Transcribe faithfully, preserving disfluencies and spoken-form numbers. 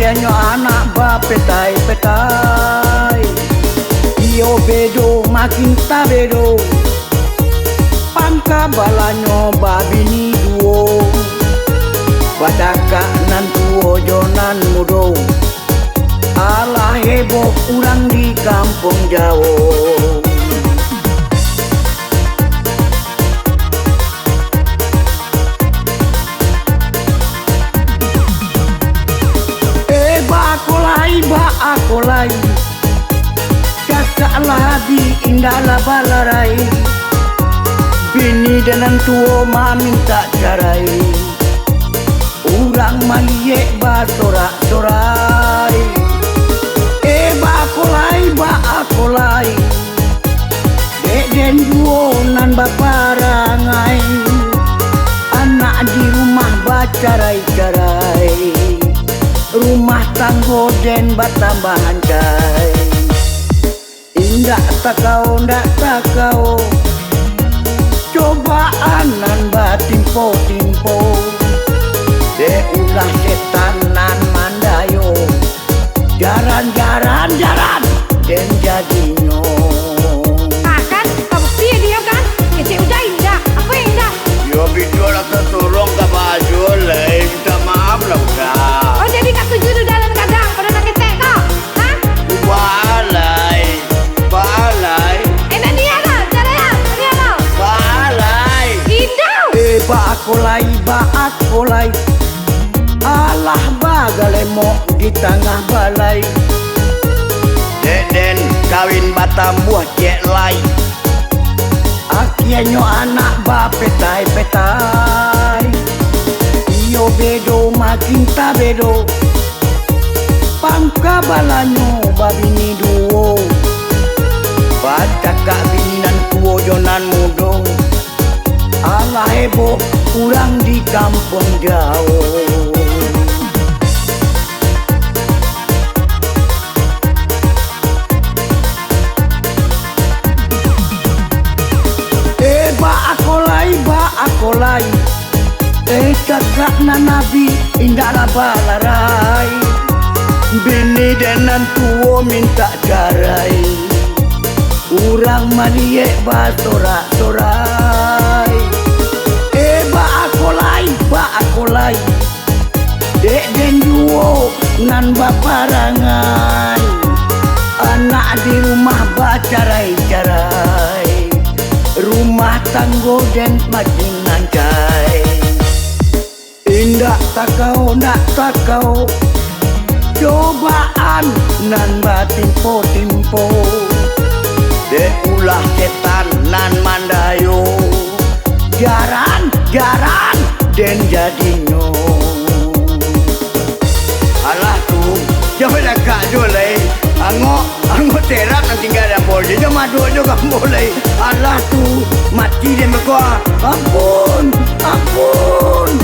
Inyo anak bapetai-petai, iyo bedo makin tabedo. Pangka balanyo babini duo, bacakak nan tuo jo nan mudo. Alah heboh urang di Kampuang Jawo. Eh, baa ko lai, baa ko lai. Cakak lah abih, indak lah balarai. Bini den nan tuo mamintak carai. Urang maliek basorak-sorai. Eh, baa ko lai, baa ko lai. Dek den juo nan baparangai, anak di rumah bacarai-carai, rumah tanggo den batambah ancai. Indak takao, ndak takao, cobaan nan batimpo-timpo, dek ulah setan nan mandayo. Jaran, jaran, jaran, den jadinyo. Ah, kan? Kabukti dinyo, kan? Kecek Uda indak. Apo yang indak? Yo, video lah tasorong ka baju, lai. Minta maaf lah, Uda. Oh, jadi ndak setuju tu dalam gadang, pado nak ketek ko? Hah? Baa lai, baa lai. Eh, nan dia tu, cara yang, dia tu. Baa lai. Indak. Eh, baa ko lai, baa ko lai. Alah bagalemok di tangah balai. Dek den kawin batambuah ciek lai. Akienyo anak bapetai-petai. Iyo bedo makin tabedo. Pangka balanyo babini duo. Bacakak bini nan tuo jo nan mudo. Alah heboh urang di Kampuang Jawo. Eh, baa ko lai, baa ko lai. Eh, cakak nan abih, indak lah balarai. Bini den nan tuo mintak carai. Urang maliek basorak-sorai. Eh, baa ko lai, baa ko lai. Dek den juo nan baparangai. Anak di rumah bacarai-carai. Rumah tanggo den makin ancai. Indak takao, ndak takao, cobaan nan batimpo-timpo. Dek ulah setan nan mandayo. Jaran, jaran, den jadinyo. Alah tu, jan badakak juo lai. Angok, angok terap nan tingga di ambo je, jan maduak juo ka ambo lai. Alah tu, mati den beko. Ampun, ampun.